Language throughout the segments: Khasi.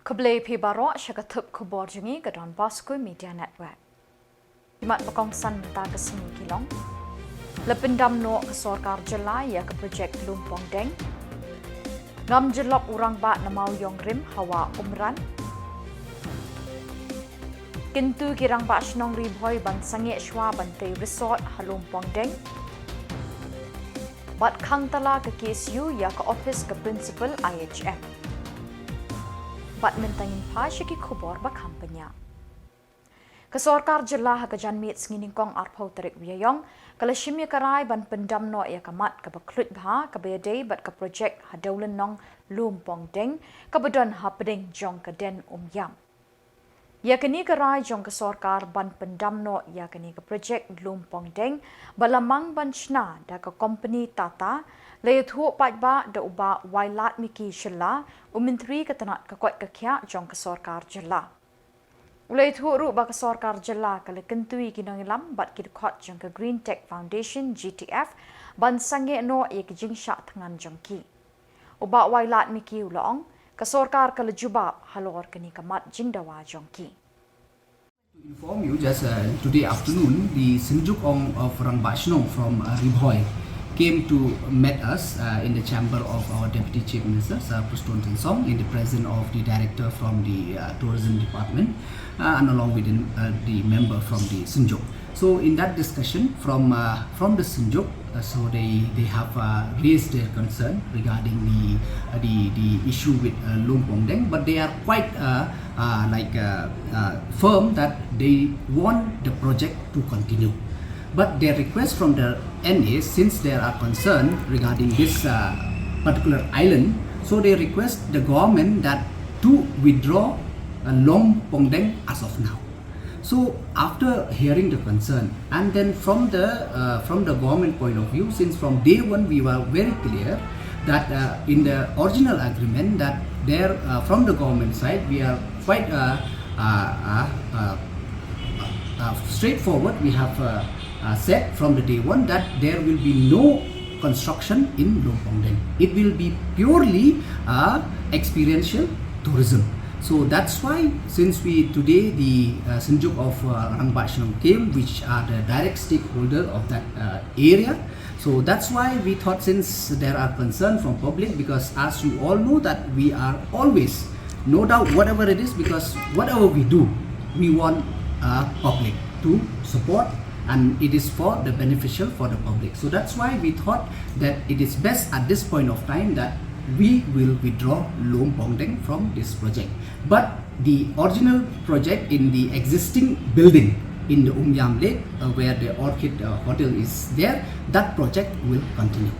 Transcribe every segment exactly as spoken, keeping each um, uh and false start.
Khublei phi baroh sha ka thup khubor jong ngi ka Don Bosco Media Network. Ki mat ba kongsan mynta ka sngi ki long: La pyndam noh ka sorkar jylla ïa ka projek Lum Pongdeng. Ngam jyllop u rangbah na Mawïong Rim ha Wah Umran. Kyntu ki rangbah shnong Ri Bhoi ban sangeh shuwa ban tei resort ha Lum Pongdeng. Bad khang tala ka K S U ïa ka ophis ka principal I H M. Bad mynta ngin phai sha ki khubor ba kham bniah. Ka sorkar jylla ha ka janmiet sngi nyngkong arphew tarik u Ïaïong ka la shim ïa ka rai ban pyndam noh ïa ka mat kaba khluit bha kaba ïadei bad ka projek ha Dewlynnong Lum Pongdeng kaba don hapdeng jong ka Den Umïam. Ïa kane ka rai jong ka sorkar ban pyndam noh ïa kane ka projek Lum Pongdeng ba la mang ban shna da ka kompani Tata la ïathuh paidbah da u Bah Wailadmiki Shylla, u Myntri ka tnat ka koit ka khiah jong ka sorkar jylla. U la ïathuh ruh ba ka sorkar jylla ka la kyntu ïa ki nongïalam bad ki dkhot jong ka Green Tech Foundation, G T F, ban sangeh noh ïa ki jingshah thngan jong ki. U Bah Wailadmiki u la ong, ka sorkar ka la jubab halor kane ka mat jingdawa jong ki. To inform you, just uh, today afternoon, the Synjuk of Rangbah Shnong from uh, Ri Bhoi came to meet us uh, in the chamber of our Deputy Chief Minister, Sir Prestone Tynsong, in the presence of the director from the uh, tourism department uh, and along with the, uh, the member from the Synjuk. So in that discussion from uh, from the Synjuk, uh, so they they have uh, raised their concern regarding the uh, the the issue with uh, Lum Pongdeng, but they are quite uh, uh, like uh, uh, firm that they want the project to continue. But their request from the N A, since there are concern regarding this uh, particular island, so they request the government that to withdraw uh, Lum Pongdeng as of now. So after hearing the concern, and then from the uh, from the government point of view, since from day one we were very clear that uh, in the original agreement that there uh, from the government side we are quite uh, uh, uh, uh, uh, straightforward. We have uh, uh, said from the day one that there will be no construction in Lum Pongdeng. It will be purely uh, experiential tourism. So that's why since we today the uh, Synjuk of uh, Rangbah Shnong came, which are the direct stakeholder of that uh, area. So that's why we thought since there are concern from public, because as you all know that we are always, no doubt whatever it is, because whatever we do, we want uh, public to support and it is for the beneficial for the public. So that's why we thought that it is best at this point of time that we will withdraw Lum Pongdeng from this project. But the original project in the existing building in the Umïam Lake, uh, where the Orchid uh, Hotel is there, that project will continue.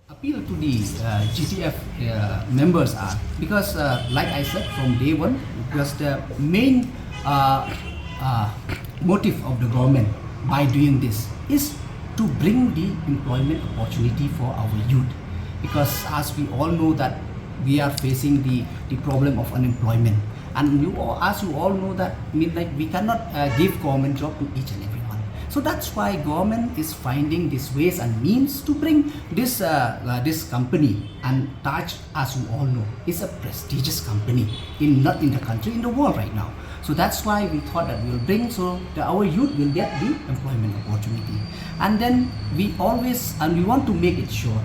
Appeal to the uh, G T F uh, members are because, uh, like I said from day one, because the main uh, uh, motive of the government by doing this is to bring the employment opportunity for our youth, because as we all know that we are facing the, the problem of unemployment, and you all, as you all know that, I mean, like, we cannot uh, give government job to each and everyone. So that's why government is finding these ways and means to bring this uh, uh, this company. And Taj, as you all know, is a prestigious company in not in the country, in the world right now. So that's why we thought that we will bring so that our youth will get the employment opportunity. And then we always and we want to make it sure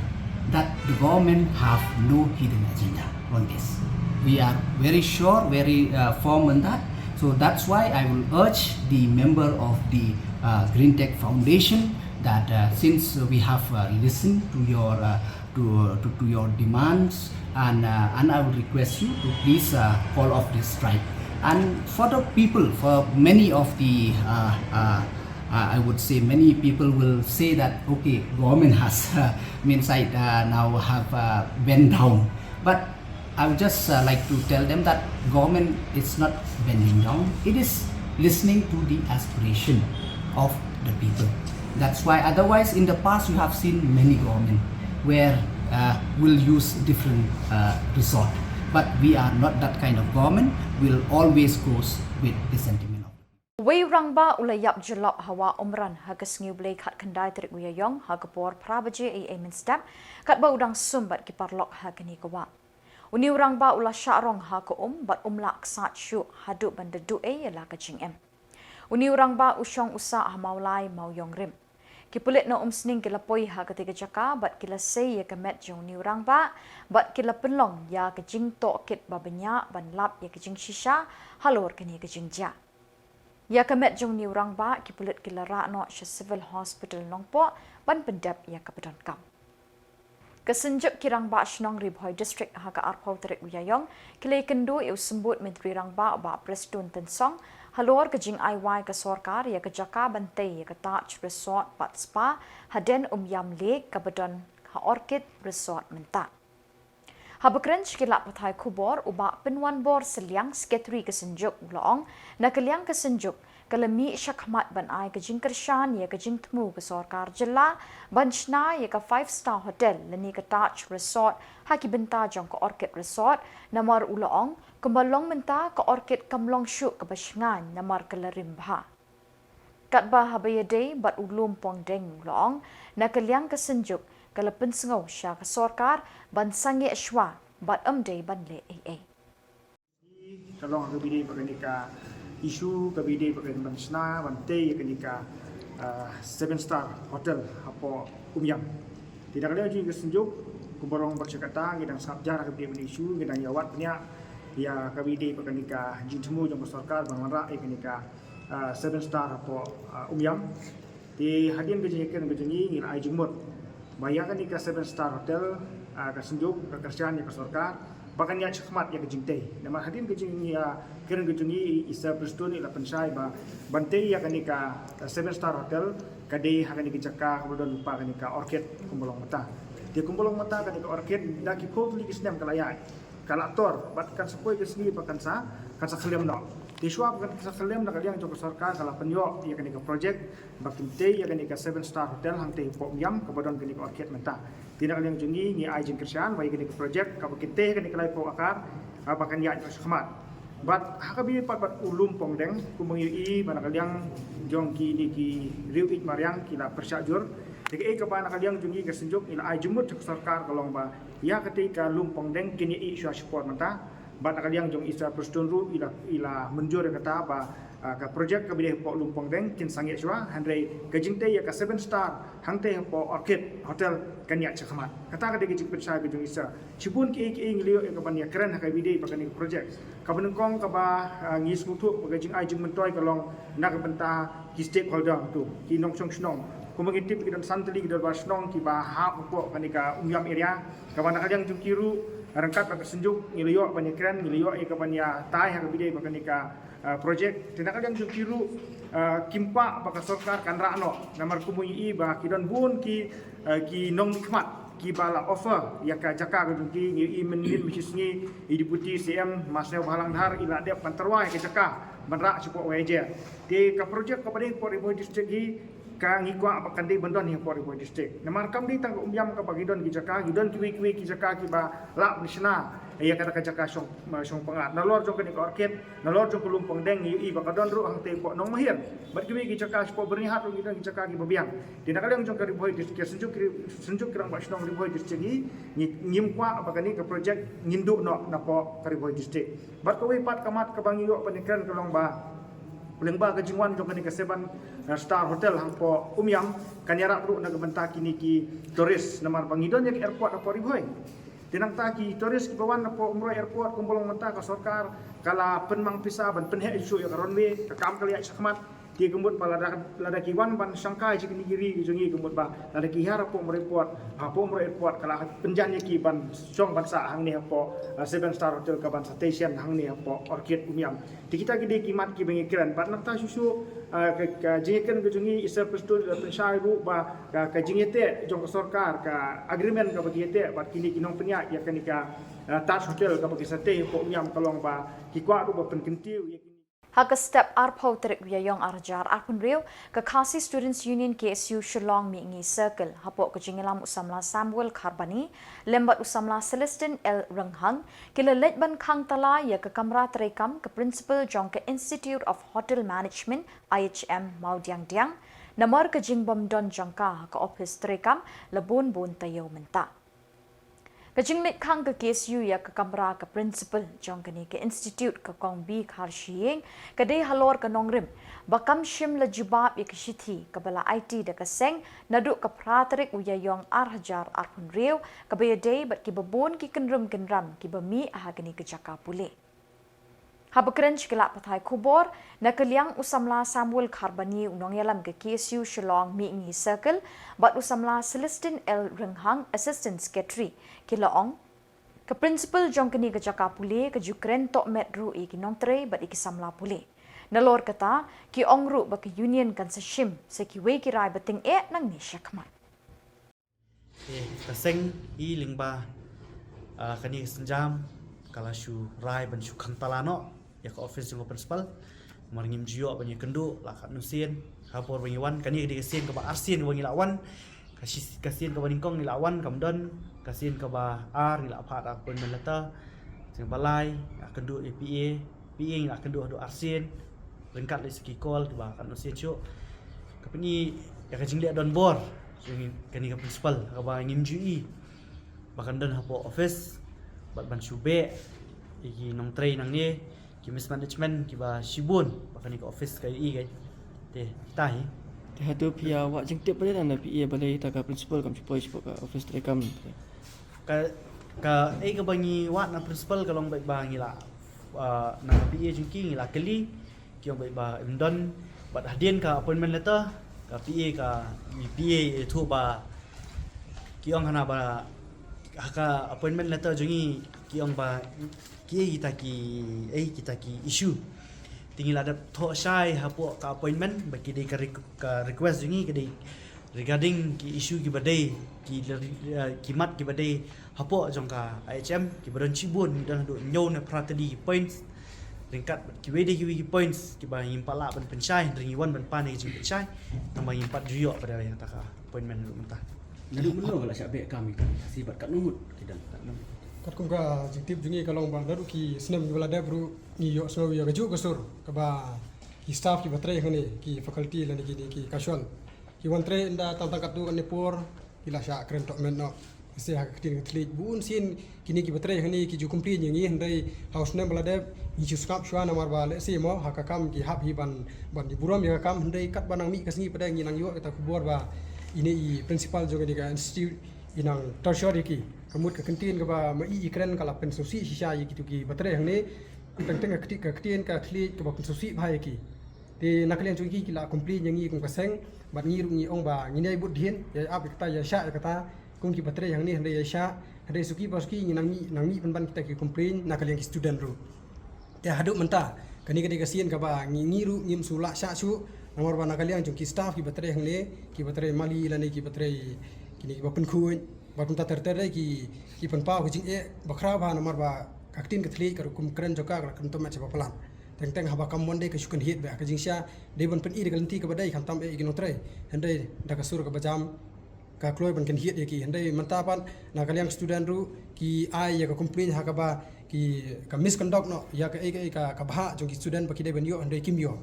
that the government have no hidden agenda on this. We are very sure, very uh, firm on that. So that's why I will urge the member of the uh, Green Tech Foundation that uh, since we have uh, listened to your uh, to, to, to your demands, and uh, and I would request you to please uh, call off this strike. And for the people, for many of the uh, uh, uh, I would say many people will say that okay, government has uh, means I uh, now have uh, bent down, but I would just uh, like to tell them that government is not bending down. It is listening to the aspiration of the people. That's why otherwise in the past you have seen many government where uh, will use different uh, resort. But we are not that kind of government. We'll always goes with the sentiment of. Wei u rangbah u la ïap jyllop ha Wah Umran ha ka sngi u Blei khatkhyndai tarik u Ïaïong ha ka por phra baje eiei mynstep, katba u dang sum bad ki paralok ha kane ka wah. Une u rangbah u la shah rong ha ka um bad um lah ksaid shuh haduh ban da duh ei ïa la ka jingim. Une u rangbah u shong u sah ha Mawlai Mawiong Rim. Ki pulit na Umsning ki la poi ha katei ka jaka bad ki la sei ïa ka met jong une u rangbah bad ki la pynlong ïa ka jingtohkit ba bniah ban lap ïa ka jingshisha halor kane ka jingjia. Ïa ka met jong une u rangbah ki pulit ki la rah noh sha Civil Hospital Nongpoh ban pyndep ïa kaba donkam. Ka Synjuk ki Rangbah Shnong Ri Bhoi District ha ka arphew tarik u Ïaïong ki la ïakynduh ïa u Symbud Myntri Rangbah Bah Prestone Tynsong halor ka jingai wai ka sorkar ïa ka jaka ban tei ïa ka Taj Resort bad Spa hadien Umiam Lake kaba don ha Orchid Resort mynta. Haba kren sha ki lad pathai khubor, u Bah Pynwanbor Sylliang, Secretary ka Synjuk, u la ong na ka liang ka Synjuk ka la mih shakhmat ban ai ka jingkyrshan ïa ka jingthmu ka sorkar jylla ban shna ïa ka five star hotel lane ka Taj Resort ha ki bynta jong ka Orchid Resort, namar u la ong kumba long mynta ka Orchid kam long shuh kaba shngaiñ namar ka la rim bha. Katba haba ïadei bad u Lum Pongdeng, u la ong na ka liang ka Synjuk ka la pynsngew sha ka sorkar ban sangeh shuwa bad ym dei ban leh ei ei. Ka long kaba ïadei bad kane ka issue kaba ïadei bad kane ban shna ban tei ïa kane ka, ah, seven star hotel hapoh Umiam. Te na ka liang jong ka Synjuk kumba long bad sha kata ngi dang sngap jar kaba ïadei bad issue, ngi dang ïa wad bniah ïa kaba ïadei bad kane ka jingthmu jong ka sorkar ban wanrah ïa kane ka, ah, seven star hapoh, ah, Umiam. Te hadien ka jingïakren ka jong ngi ngi la ai jingmut ba ïa kane ka seven star hotel, ah, ka Synjuk ka kyrshan ïa ka sorkar ba kan ïaid shakhmat ïa ka jingtei. Namar hadien ka jingïakren ka jong ngi i Sir Prestone i la pynshai ba ban tei ïa kane ka, ah, seven star hotel ka dei ha kane ka jaka kaba don lypa kane ka Orchid kumba long mynta. Te kumba long mynta kane ka Orchid da ki phew tylli ki snem ka la ïaid. Ka la tor bad kan sa poi ka sngi ba kan sa, kan sa khyllem noh. Te shuwa ba kan sa khyllem na ka liang jong ka sorkar ka la pynïoh ïa kane ka project ba kin tei ïa kane ka seven star hotel hangtei hapoh Umiam kaba don kane ka Orchid mynta. Te na ka liang jong ngi ngi ai jingkyrshan ba ïa kane ka project kaba kin tei ïa kane ka laiphew akar, ah, ba kan ïaid shakhmat. Bad ha kaba ïadei pat bad u Lum Pongdeng kumba ngi ïohi ba na ka liang jong kine ki riew ïeit mariang ki la pyrshah jur. Te kaei kaba na ka liang jong ngi ka Synjuk ngi la ai jingmut sha ka sorkar ka long ba ïa katei ka Lum Pongdeng kin ïa ïeh shuwa shipor mynta. Bad na ka liang jong i Sir Prestone ruh i la, i la mynjur ïa kata ba, ah, ka project kaba dei hapoh Lum Pongdeng kin sangeh shuwa, hynrei ka jingtei ïa ka seven star hangtei hapoh Orchid Hotel kan ïaid shakhmat. Kata ka dei ka jingpynshai ka jong i Sir. Shibun kiei kiei ngi la ïoh ïa kaban ïakren ha kaba ïadei bad kane ka project. Kaba nyngkong kaba, ah, ngi sngewthuh ba ka jingai jingmyntoi ka long na ka bynta ki stakeholder tu, ki nongshong shnong. Kumba ngi tip ki don san tylli ki dorbar shnong kiba hap hapoh kane ka Umiam area. Kaba na ka liang jong ki ruh, ryngkat bad ka Synjuk, ngi la ïoh ban ïakren, ngi la ïoh ïa kaban ïatai ha kaba ïadei bad kane ka, ah, project. Te na ka liang jong ki ruh, ah, kim kwah ba ka sorkar kan rah noh. Namar kumba ngi i ba ki don bun ki, ah, ki nongmihkhmat kiba la offer ïa ka jaka ka jong ki, ngi i mynnin mynshisngi i Deputy C M Bah Sniawbhalang Dhar i la dep ban tyrwa ïa ka jaka ban rah shapoh Y J. Te ka project kaba dei hapoh Ri Bhoi District hi ka ngi kwah ba kan dei ban don hi hapoh Ri Bhoi District. Namar kam dei tang ka Umiam kaba ki don ki jaka, ki don kiwei kiwei ki jaka kiba lah ban shna ïa kata ka jaka shong, shong pyngngad. Nalor jong kane ka Orchid, nalor jong ka Lum Pongdeng ngi ïohi ba ka don ruh hangtei hapoh Nongmahir. Bad kiwei ki jaka shapoh Byrnihat ruh ki don ki jaka kiba biang. Te na ka liang jong ka Ri Bhoi District, Synjuk ki, Synjuk ki Rangbah Shnong Ri Bhoi District hi, ngi, ngim kwah ba kane ka project ngin duh noh napoh ka Ri Bhoi District. Bad kawei pat ka mat kaba ngi ïoh ban ïakren ka long ba lyngba ka jingwan jong kane ka seven, eh, star hotel hapoh Umiam kan ïarap ruh na ka bynta kine ki tourist, namar ba ngi don ïa ka airport hapoh Ri Bhoi. Te nangta ki tourist kiba wan hapoh Umroi Airport kumba long mynta ka sorkar ka la pynmang pisa ban pynheh shuh ïa ka runway, ka kam ka la ïaid shakhmat. Te ka mut ba lada, lada ki wan ban shangkai sha kine ki ri ki jong ngi ka mut ba lada ki hiar hapoh Umroi Airport, hapoh Umroi Airport ka la pynjan ïa ki ban shong ban sah hangne hapoh, ah, seven star hotel kaban sa tei shen hangne hapoh Orchid Umiam. Te kita ki dei ki mat kiba ngi kren. Bad nangta shuh shuh, ah, ka, ka jingïakren ka jong ngi i Sir Prestone i la pynshai ruh ba ka, ka jingïateh jong ka sorkar, ka agreement kaba ki ïateh bad kine ki nongpynïaid ïa kane ka, ah, Taj Hotel kaba ki sa tei hapoh Umiam ka long ba ki kwah ruh ba pynkyntiew ïa kine. Ha ka step arphew tarik u Ïaïong arhajar arphew hynriew, ka Khasi Students Union K S U Shillong Mihngi Circle, hapoh ka jingïalam u samla Samuel Kharbani lem bad u samla Celestine L Rynghang, ki la leit ban khang tala ïa ka kamra treikam ka Principal jong ka Institute of Hotel Management, I H M, Mawdiangdiang, namar ka jingbym don jong ka ha ka ophis treikam la bun bun taïew mynta. Ka jingleit khang ka K S U ïa ka kamra ka principal jong kane ka institute, ka Kong B Kharshiing, ka dei halor ka nongrim ba kam shym la jubab ïa ka shithi kaba la aiti da ka seng naduh ka phra tarik u Ïaïong ar hajar arphew hynriew, kaba ïadei bad kiba bun ki kynrum kynram kiba mih ha kane ka jaka pule. Haba kren sha ki lad pathai khubor, na ka liang u samla Samuel Kharbani, u nongïalam ka K S U Shillong Mihngi Circle, bad u samla Celestine L Rynghang, Assistant Secretary, ki la ong, ka principal jong kane ka jaka pule ka ju kren tohmet ruh ïa ki nongtrei bad ïa ki samla pule. Nalor kata, ki ong ruh ba ka union kan sa shim sa kiwei ki rai ba tyngeh nangne shakhmat. Te ka seng i lyngba, ah, kane ka sienjam ka la shu rai ban shu khang tala noh ïa ka office jong ka principal. Namar ngim ju ïoh ban ïakynduh la katno sien. Ha por ba ngi wan, kane ka dei ka sien kaba arsien kaba ngi la wan. Ka shi, ka sien kaba nyngkong ngi la wan kam don, ka sien kaba ar ngi la phah da appointment letter. Sien kaba lai ngi la kynduh ïa P A, P A ngi la kynduh haduh arsien. Ryngkat lei sa ki call kiba katno sien shuh. Ka pyni ïa ka jingleh donbor jong kane ka principal kaba ngim ju i ba kan don hapoh office bad ban shu beh ïa ki nongtrei nangne, ki mismanagement kiba shibun ba kane ka office ka ïohi. Te kita hi. Te hato phi ïa wad jingtip balei na P A balei ïa ka principal kam shu poi shapoh ka office treikam? Ka, kaei kaba ngi wad na principal ka long beit ba ngi la, ah, na P A jong ki ngi la kylli, ki ong beit ba im don, bad hadien ka appointment letter ka P A ka, P A ïathuh ba ki ong hana ba ha ka appointment letter jong ngi ki ong ba kiei kita ki, ei kita ki issue. Te ngi la dep thoh shai hapoh ka appointment ba ki dei ka requ-, ka request jong ngi ka dei regarding ki issue kiba dei, ki, eh, ki mat kiba dei hapoh jong ka I H M, kiba don shibun, ngi don haduh hynñiew ne phra tylli ki points. Ryngkat bad kiwei de kiwei ki points kiba ngim pat lah ban pynshai, hynrei ngi wan ban pan ïa ka jingpynshai, namar ngim pat ju ïoh pat ïa kata ka appointment ruh mynta. Naduh mynno ka la shah beh kam ïa ka, shi bad katno ngut ki don, katno ngut? Katkum ka jingtip jong ngi ka long ba naduh ki snem kiba la dep ruh ngi ïohsngew ïa ka juh ka sur kaba ki staff kiba trei hangne, ki faculty lane kine ki kasuan, ki wan trei ynda tang tang katto katne por ki la shah kren tohmet noh. Lehse ha ka ktien ka thylliej bun sien kine kiba trei hangne ki ju complain ïa ngi, hynrei ha u snem ba la dep ngi shu sngap shuwa namar ba lehse mo ha ka kam ki hap hi ban, ban ïa burom ïa ka kam, hynrei katba nang mih ka sngi pat de ngi nang ïoh kita khubor ba ine i principal jong kane ka institute i nang torture ïa ki. Ka mut ka ktien kaba ma i i kren ka la pynsngewsih shisha ïa kito kiba trei hangne. Teng teng ka ktien, ka ktien ka thylliej kaba pynsngewsih bha ïa ki. Te na ka liang jong ki ki la complain ïa ngi kum ka seng, bad ngi ruh ngi ong ba ngin ïai bud dien, ïai ap ïa kata, ïai shah ïa kata, kum kiba trei hangne hynrei ïai shah, hynrei suki pa suki ngi nang mih, nang mih pynban kita ki complain na ka liang ki student ruh. Te haduh mynta kane ka dei ka sien kaba ngi, ngi ruh ngim shu lah shah shuh, namar ba na ka liang jong ki staff kiba trei hangne, kiba trei mali lane kiba trei kine kiba pynkhuid, bad kumta ter ter de ki, ki pynpaw ka jingeh bakhraw bha namar ba ka ktien ka thylliej ka rukom kren jong ka ka la kren tohmet shaba palat. Teng teng haba kam mon de ka shu kynhied beit ha ka jingshisha, dei ban pyni da ka lynti kaba dei khamtam eh ïa ki nongtrei. Hynrei da ka sur kaba jam ka kloi ban kynhied ïa ki. Hynrei mynta pat na ka liang student ruh ki ai ïa ka complain ha kaba ki, ka misconduct noh ïa kaei kaei ka, ka bhah jong ki student ba ki dei ban ïoh hynrei kim ïoh.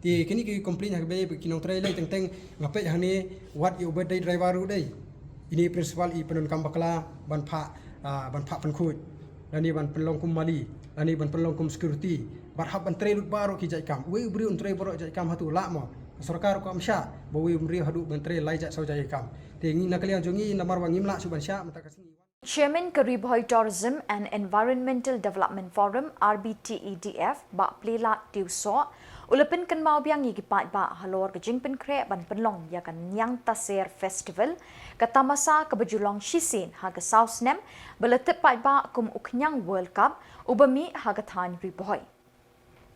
Te kine ki complain ha kaba ïa ki nongtrei lei teng teng nga peit hangne wat ïa u ba dei driver ruh dei. Ine principal i pyndonkam bakla ban phah, ah, ban phah pynkhuid, lane ban pynlong kum mali, lane ban pynlong kum security. Bad hap ban trei lut baroh ki jait kam. Uwei u briew un trei baroh jait kam hato lah mo? Ka sorkar kam shah ba uwei u briew haduh ban trei lai jait saw jait kam. Te ngi na ka liang jong ngi namar ba ngim lah shuh ban shah mynta ka sngi. Chairman ka Ri Bhoi Tourism and Environmental Development Forum, R B T E D F, Bah Plielad Tiewsoh, u la pynkynmaw biang ïa ki paidbah halor ka jingpynkhreh ban pynlong ïa ka Niangtaser Festival, ka tamasa kaba ju long shisien ha ka saw snem, ba la tip paidbah kum u Khñiang World Cup, uba mih ha ka thaiñ Ri Bhoi.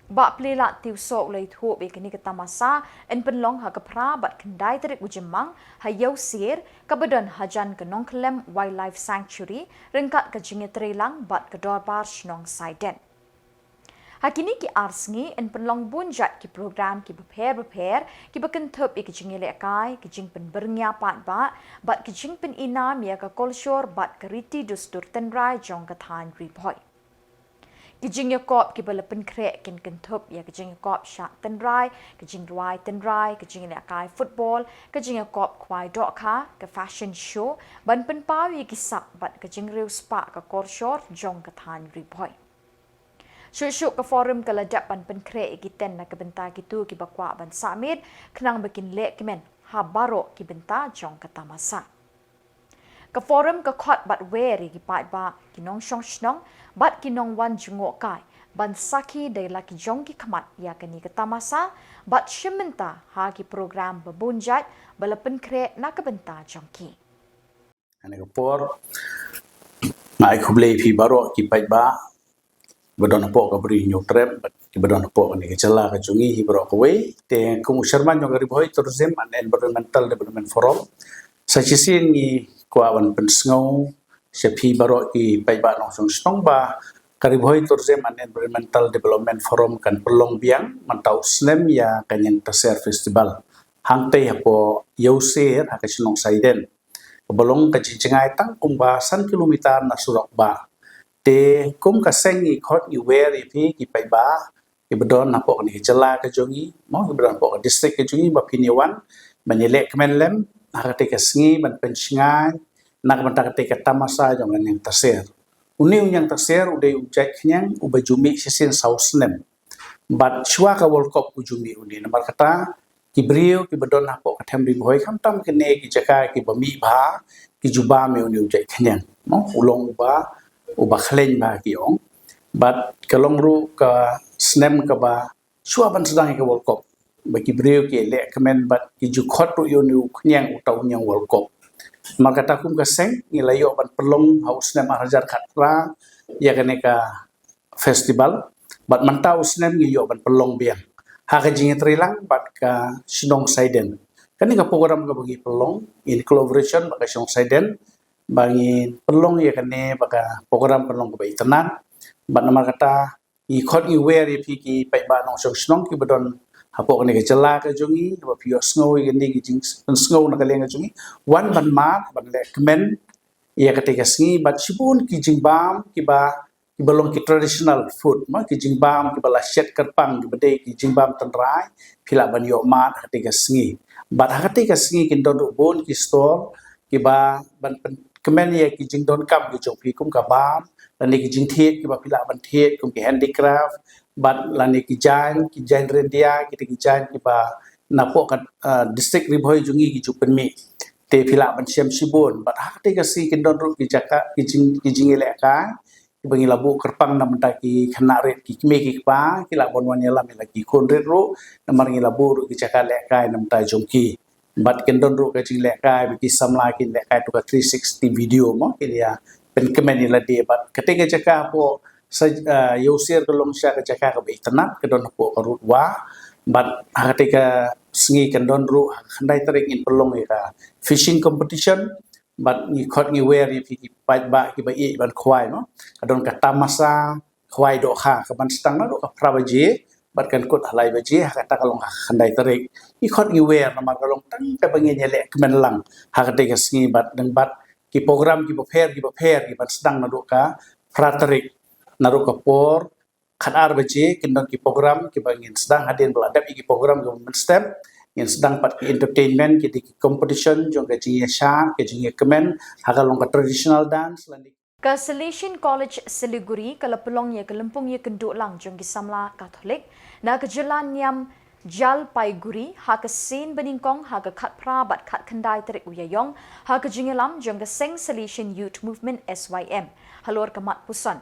Bah Plielad Tiewsoh u la ïathuh ba kane ka tamasa yn pynlong ha ka phra bad khyndai tarik u Jymmang ha Ïewsier, kaba don hajan ka Nongkyllem Wildlife Sanctuary, ryngkat ka jingïatreilang bad ka Dorbar Shnong Saidet. Ha kine ki ar sngi yn pynlong bun jait ki program kiba pher bapher, kiba kynthup ïa ka jingïalehkai, ka jingpynbyrngia paidbah, bad ka jingpyni nam ïa ka kolshor bad ka riti dustur tynrai jong ka thaiñ Ri Bhoi. Ki jingïakop kiba la pynkhreh kin kynthup ïa ka jingïakop shad tynrai, ka jingrwai tynrai, ka jingïalehkai football, ka jingïakop khwai dohkha, ka fashion show, ban pynpaw ïa ki sak bad ka jingriewspah ka kor shor jong ka thaiñ Ri Bhoi. Shuh shuh ka forum ka la dep ban pynkhreh ïa ki tent na ka bynta kito kiba kwah ban sah miet, khnang ba kin leh kmen ha baroh ki bynta jong ka tamasa. Ka forum ka khot bad wer ïa ki paidbah, ki nongshong shnong bad ki nongwan jngohkai ban sakhi da la ki jong ki khmat ïa kane ka tamasa bad shim bynta ha ki program ba bun jait ba la pynkhreh na ka bynta jong ki. Ha kane ka por nga ai khublei ïa phi baroh ki paidbah ba don hapoh ka Bri Hynñiewtrep bad kiba don hapoh kane ka jylla ka jong ngi hi baroh kawei. Te kum u chairman jong ka Ri Bhoi Tourism and Environmental Development Forum, sa shisien ngi kwah ban pynsngew sha phi baroh ki paidbah nongshong shnong ba ka Ri Bhoi Tourism and Environmental Development Forum kan pynlong biang mynta u snem ïa ka Ñiangtaser Festival hangtei hapoh Ïewsir ha ka shnong Saiden, kaba long ka jingjngai tang kumba san kilometer na surok bah. Te kum ka seng ngi khot ngi wer ïa phi ki paidbah kiba don hapoh kane ka jylla ka jong ngi, mo, kiba don hapoh ka district ka jong ngi ba phin ïa wan ban ïaleh kmen lem ha katei ka sngi ban pynshngaiñ na ka bynta katei ka tamasa jong ka Ñiangtaser. Une u Ñiangtaser u dei u jait khñiang uba ju mih shisien saw snem. Bad shuwa ka World Cup u ju mih une, namar kata ki briew kiba don hapoh ka them Ri Bhoi, khamtam kine ki jaka kiba mih bha, ki ju bam ïa une u jait khñiang, mo, u long uba, uba khleiñ bha ki ong. Bad ka long ruh ka snem kaba shuwa ban sdang ïa ka World Cup ba ki briew ki leh kmen bad ki ju khot ruh ïa une u khñiang uta u ñiang World Cup. Namar kata kum ka seng ngi la ïoh ban pynlong ha u snem ar hajar khatphra ïa kane ka festival, bad mynta u snem ngi ïoh ban pynlong biang ha ka jingïatreilang bad ka shnong Saiden. Kane ka program kaba ngi pynlong in collaboration bad ka shnong Saiden, ba ngi pynlong ïa kane ba ka program pynlong kaba itynnad. Bad namar kata ngi khot ngi wer ïa phi ki paidbah nongshong shnong kiba don hapoh kane ka jylla ka jong ngi, ba phi ïohsngew ïa kane ki jingpynsngew na ka liang ka jong ngi, wan ban mad ban leh kmen ïa katei ka sngi bad shibun ki jingbam kiba, kiba long ki traditional food, mo, ki jingbam kiba la shet kyrpang kiba dei ki jingbam tynrai, phi lah ban ïoh mad ha katei ka sngi. Bad ha katei ka sngi kin don ruh bun ki stall kiba ban pynkmen ïa ki jingdonkam ki jong phi kum ka bam lane ki jingthied kiba phi lah ban thied kum ki handicraft, bad lane ki jaiñ, ki jaiñ ryndia, kita ki jaiñ kiba napoh ka, ah, district Ri Bhoi jong ngi ki ju pynmih. Te phi lah ban shem shibun bad ha katei ka sngi kin don ruh ki jaka, ki jing, ki jingïalehkai kiba ngi la buh kyrpang na bynta ki khynnah rit, ki kmie ki kpa, ki lah ban wan ïalam ïa la ki khun rit ruh, namar ngi la buh ruh ki jaka lehkai na bynta jong ki. Bad kin don ruh ka jinglehkai ba ki samla kin lehkai tu ka three sixty video, mo, kin ïa pynkmen ïa lade. Bad katei ka jaka hapoh sa, ah, Ïewsir ka long shisha ka jaka kaba itynnad, ka don hapoh ka Route Wah. Bad ha katei ka sngi kan don ruh ha ka khyndai tarik ngin pynlong ïa ka fishing competition. Bad ngi khot ngi wer ïa phi ki paidbah kiba ïeit ban khwai, mo, ka don ka tamasa khwai dohkha kaban sdang naduh ka phra baje bad kan kut ha lai baje, ha kata ka long ha ka khyndai tarik. Ngi khot ngi wer namar ka long tang kaba ngin ïaleh kmen lang ha katei ka sngi bad dang bad ki program kiba pher kiba pher kiban sdang naduh ka phra tarik, naduh ka por khatar baje kin don ki program kiba ngin sdang hadien ba la dep ïa ki program kiba mynstep. Ngin sdang pat ki entertainment, ki dei ki competition jong ka jingïashad, ka jingïakmen ha ka long ka traditional dance lane. Ka Salesian College Siliguri ka la pynlong ïa ka lympung ïakynduh lang jong ki samla Katholik na ka jylla niam Jalpaiguri ha ka sien banyngkong ha ka khatphra bad khatkhyndai tarik u Ïaiong ha ka jingïalam jong ka seng Salesian Youth Movement, S Y M, halor ka mat puson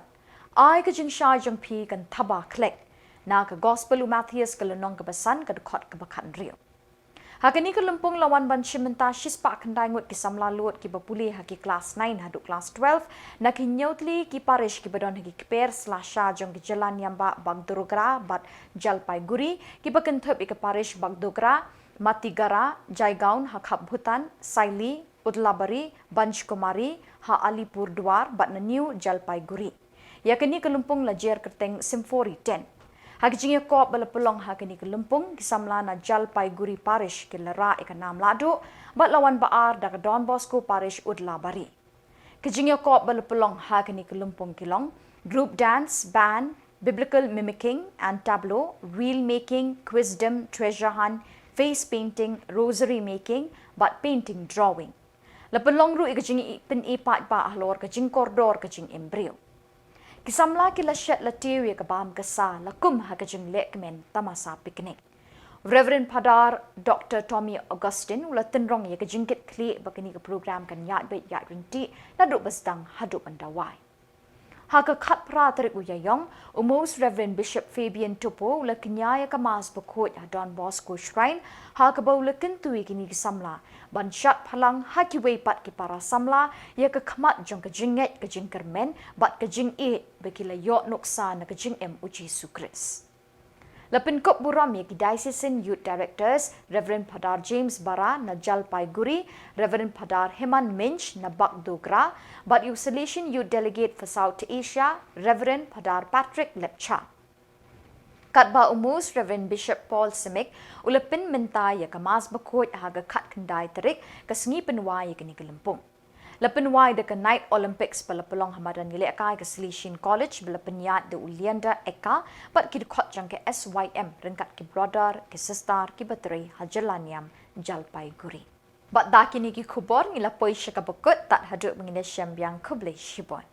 Ai ka jingshai jong phi kan thaba khlek, na ka Gospel u Mathaios ka lynnong kaba san ka dkhot kaba khathynriew. Ha kane ka lympung la wan ban shim bynta shispah khyndai ngut ki samla lud kiba pule ha ki klas nine haduh klas twelve na ki hynñiew tylli ki parish kiba don ha ki kper slasha jong ki jylla niam bah Bagdogra bad Jalpaiguri, kiba kynthup ïa ka parish Bagdogra, Matigara, Jaigaon ha khap Bhutan, Saili, Udlabari, Banchkumari ha Alipurduar bad na New Jalpaiguri. Ïa kane ka lympung la jer kyrteng Symphori Tent. Ha ka jingïakop ba la pynlong ha kane ka lympung, ki samla na Jalpaiguri Parish ki la rah ïa ka nam lahduh bad la wan ba-ar da ka Don Bosco Parish Udlabari. Ka jingïakop ba la pynlong ha kane ka lympung ki long group dance, band, biblical mimicking and tableau, wheel making, quizdim, treasure hunt, face painting, rosary making, bad painting drawing. La pynlong ruh ïa ka jingpyni paidbah halor ka jingkordor ka jingim briew. Ki samla ki la shet la tiew ïa ka bam ka sa la kum ha ka jingleh kmen tamasa picnic. Reverend Phadar Doctor Tommy Augustine u la tynrong ïa ka jingkitkhlieh ba kane ka program kan ïaid beit ïaid ryntih naduh ba sdang haduh ban da wai. Ha ka khatphra tarik u Ïaïong, u Most Reverend Bishop Fabian Tupo u la kñia ïa ka Mass Bakhuid ha Don Bosco Shrine, ha kaba u la kyntu ïa kine ki samla ban shad phalang ha kiwei pat ki para samla ïa ka khmat jong ka jingngeit, ka jingkyrmen bad ka jingïeit ba ki la ïoh nuksa na ka jingim u Jisu Khrist. La pynkup burom ïa ki Diocesan Youth Directors, Reverend Phadar James Bara na Jalpaiguri, Reverend Phadar Heman Minj na Bagdogra, bad ïa u Salesian Youth Delegate for South Asia, Reverend Phadar Patrick Lepcha. Katba u Most Reverend Bishop Paul Simic u la pynmynta ïa ka Mass Bakhuid ha ka khatkhyndai tarik, ka sngi pynwai ïa kane ka lympung. La pynwai da ka Night Olympics ba la pynlong ha madan ïalehkai ka Salesian College ba la pynïaid da u Leander Eka bad ki dkhot jong ka S Y M ryngkat ki brother ki sister kiba trei ha jylla niam Jalpaiguri. Bad da kine ki khubor ngi la poi sha kaba kut, tad haduh ba ngin ïashem biang, khublei shibun.